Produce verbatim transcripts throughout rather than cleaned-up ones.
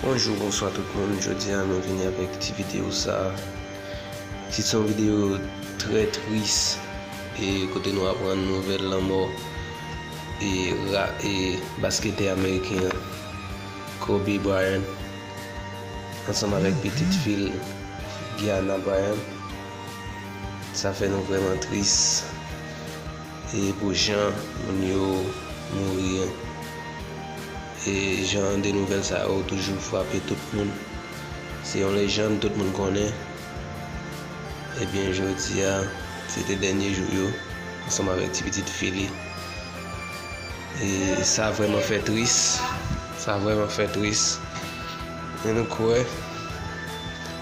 Bonjou, bonswa tout moun. Jodi a nou vini avèk ti videyo sa. Ti se yon videyo trè tris e kote nou aprann nouvèl lanmò e ra e basketè ameriken an, Kobe Bryant, ansanm avèk pitit fi l, Gianna Bryant. Sa fè nou vrèman tris e pou jan moun yo mouri an. E jan de nouvèl sa yo toujou frape tout moun. Se yon lejann tout moun konnen. Ebyen, jodi a, se te dènye jou yo, ansanm avèk ti pitit fi li. E sa vrèman fè tris. Sa vrèman fè tris. Men nou kwè,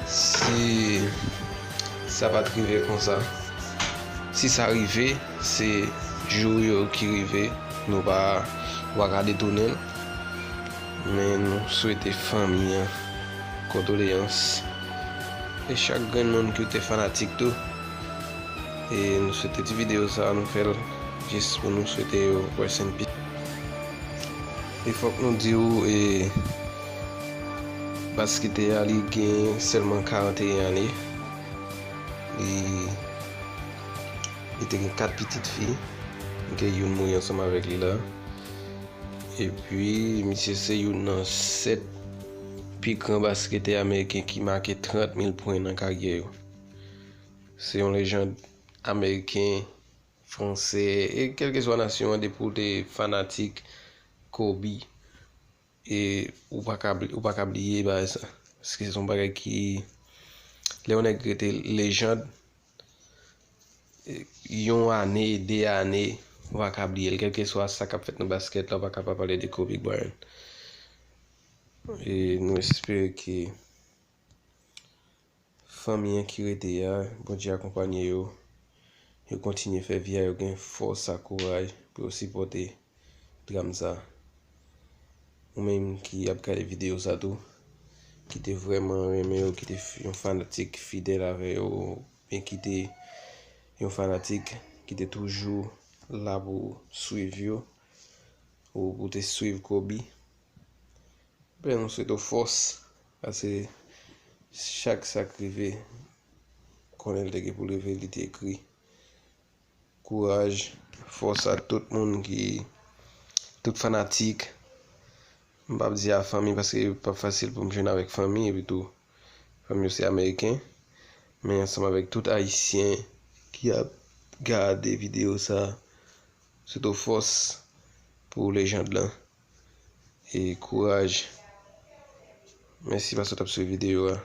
si sa pa t rive konsa, si sa rive, se jou yo ki rive, nou pa, nou pa ka detounen l. Men nou swete fanmi an kondoleyans. E chak grenn moun ki te fanatik tou. E nou swete ti videyo sa, nou fè l jis pou nou swete yo rest in peace. E fòk nou di w, e, basketè a, li gen sèlman karannteyen ane. Li, li te gen kat pitit fi. Gen youn mouri ansanm avèk li la. Epi, misye se youn nan sèt pi gran basketè ameriken ki make trant mil pwen nan karyè yo. Se yon lejann ameriken, fransè, e kèlkeswa nasyon an, depi w te fanatik Kobe, e ou pa ka bli-, ou pa ka bliye bagay sa. Paske se yon bagay ki, lè yon nèg rete lejann, e, yon ane, de ane, ou pa ka bliye l. Kèlkeswa sa k ap fèt nan baskèt la, ou pa ka pa pale de Kobe Bryant. E nou espere ke fanmi an ki rete a, Bondye akonpanye yo, yo kontinye fè vi a, yo gen fòs ak kouraj pou yo sipòte dram sa. Ou menm ki ap gade videyo sa tou, ki te vrèman renmen yo, ki te f-, yon fanatik fidèl avè yo, oubyen ki te yon fanatik ki te toujou la pou swiv yo, ou pou te swiv Kobe, ben, nou swete w fòs, paske chak sa k rive, konnen l te gen pou l rive, li te ekri. Kouraj, fòs a tout moun ki, tout fanatik. M p ap di a fanmi paske p ap fasil pou m jwenn avèk fanmi, epi tou, fanmi yo se ameriken. Men ansanm avèk tout ayisyen ki ap gade videyo sa, swete w fòs pou lejann lan. E kouraj. Mèsi paske w t ap swiv videyo a.